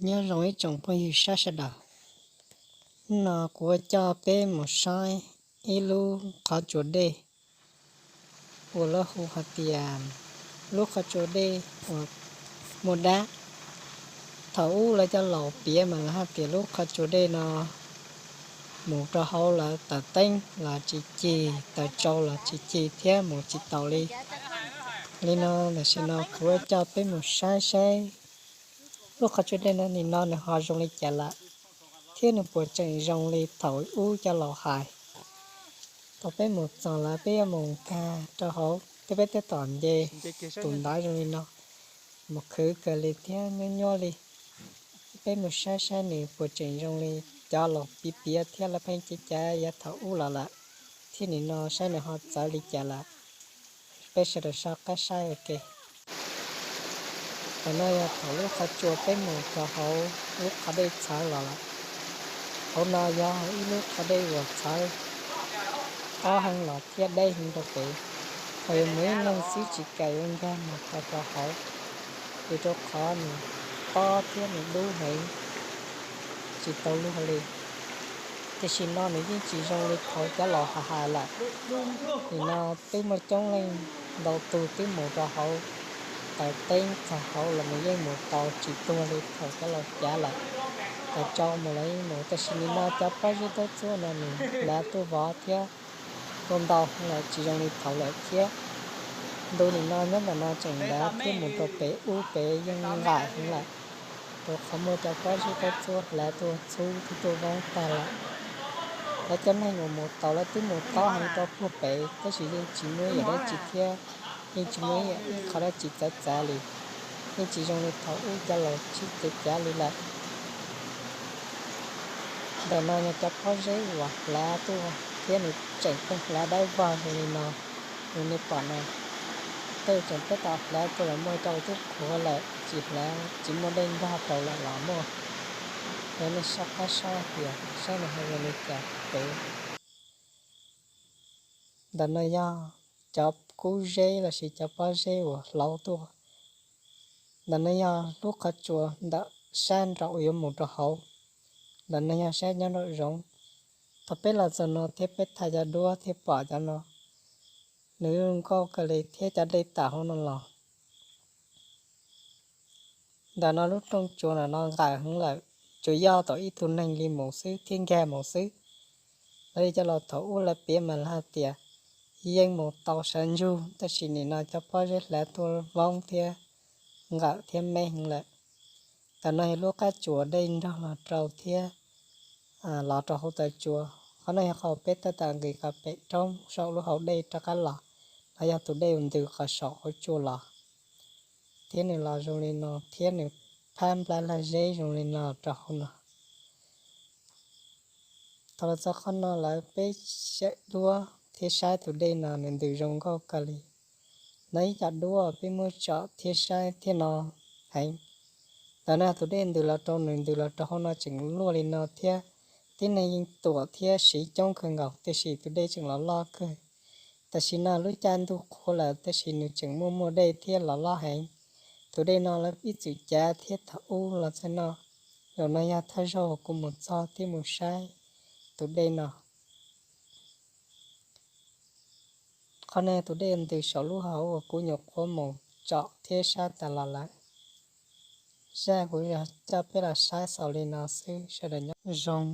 Nyob zoo ib tsoom phooj ywg sab sawv daws, hnub no kuv yuav coj peb mus saib ib lub qhov tsua dej uas lawv hu hais tias lub qhov tsua dej uas muaj dab. Thaum ub lawv cov laus piav mas lawv hais tias lub qhov tsua dej no mus rau hauv lawv taws teeb los tsis cig, taws tsau los tsis cig thiab mus tsis taus li. Li no tam sim no kuv yuav coj peb mus saib saib lub qhov tsua dej no nim no nws ho zoo li cas lawm, thiab nws puas tseem zoo li thaum ub cov laus hais. Thaum peb mus txog lawm peb yuav mus nkag rau hauv thiab peb tab tom nce tus ntawd zoo li no, mus khwv kawg li thiab nyuaj nyuaj li. Peb mus saib saib nws puas tseem zoo li cov laus piav piav thiab lawv pheej cev cav yav thaum ub los lawm, thiab nim no saib nws ho txawv li cas lawm. Peb sawv daws soj qab saib ua ke. Ntawm no yog thaum lub qhov tsua peb mus rau hauv lub qhov dej txhawv los lawm. Hauv no yog ib lub qhov dej uas txhawv, ob heev los thiab deb heev rau pem. Thaum yuav mus ib leeg xwb tsis kam yuav nkag mus tau rau hauv, vim rau qhov nws tob thiab nws dub heev, tsis tau luag li. Tiam sis no nws yeej tsis zoo li thaum cov laus hais hais lawm. Nim no twb muaj coob leej ntau tus twb mus rau hauv taws teeb txog hauv los nws yeej mus tau tsis tuag li thaum cov laus cav lawm. Taws tsau mus los yeej mus, tab sis nim no cov pob zeb taub txuab no nws hlav tuaj vov thiab tuaj ntau heev lawm tsis zoo li thaum lawm thiab. Ntu nim no nyob ntawm no tseem nrad thiab mus rau pem ub pem yeej nqaim heev lawm, rau qhov muaj cov pob zeb taub txuab hlav tuaj txhub thiab tuaj voob tag lawm. Lawv cov neeg uas mus tau lawv twb mus tob heev rau puag pem tab sis yeej tsis muaj ib yam dab tsi thiab, yeej tsis muaj ib qho dab tsi txawv txav li, yeej tsis zoo li thaum ub cov laus sib cev cav li lawm. Ntawm no yog cov pob zeb uas hlav tuaj thiab nws tseem pheej hlav dawb vog zoo li no, nws nej pom no. Tej tseem tab tom hlav tuaj los muaj cov twb qhuav lawm tsis hlav tsis muaj dej nkag rau lawm los muaj. Yog nej soj qab saib tias saib nws ho zoo li cas pem. Ntawm no yog cov kub zeb lossis cov pob zeb uas hlav tuaj. Ntawm no yog lub qhov tsua ntawm sab nraum uas yuav mus rau hauv. Ntawm no yog sab nyob nraum zoov. Thaum peb los txog no thiab peb thaij cov duab thiab pom cov no, nws zoo nkauj kawg li thiab cov dej tam hauv no los. Ntawm no lub rooj tsua ntawm no nqaim heev lawm, tsuas yog tau ib tug neeg li mus xwb thiab nkag mus xwb. Lawv li cov laus thaum ub lawv piav mas lawv hais tias yeej mus tau sawv ntsug, tab sis nim no cov pob zeb hlav tuaj voob thiab nqawm thiab me heev lawm. Ntawm no yog lub qab tsuas dej nrog los rau thiab los rau hauv taw tsua. Qhov no yog qhov peb tab tom nqis qhov pem roob saum lub hauv dej rov qab los, los yog tus dej uas ntws qhov saum hauv tsua los, thiab nws los zoo li no thiab nws phab nplab lag zeb zoo li no rau hauv no. Thaum los txog qhov no lawv peb saib duab thiab saib tus dej no nws ntws zoo nkauj kawg li. Ntawm ib co duab peb muab tsom thiab saib thiab no heev. Ntawm no tus dej ntws los rau, nws ntws los rau hauv no tseem luaj li no thiab. Tib neeg yeej tuam thiab siv coob kawg nkaus tiam sis tus dej tseem los loj kawg. Tam sim no lub caij ntuj qhuav lawm tab sis nws tseem muaj muaj dej thiab los loj heev. Tus dej no lawv ib txwm cav thiab thaum ub los txog no. Zaum no yog thawj zaug kuv mus txog thiab mus saib tus dej no. Qhov no tus dej ntws saum lub hauv uas kuv nyuam qhuav mus tsom thiab saib tas los lawm. Zaj kuv yog coj peb los saib xaus li no xwb, sawv daws nyob zoo.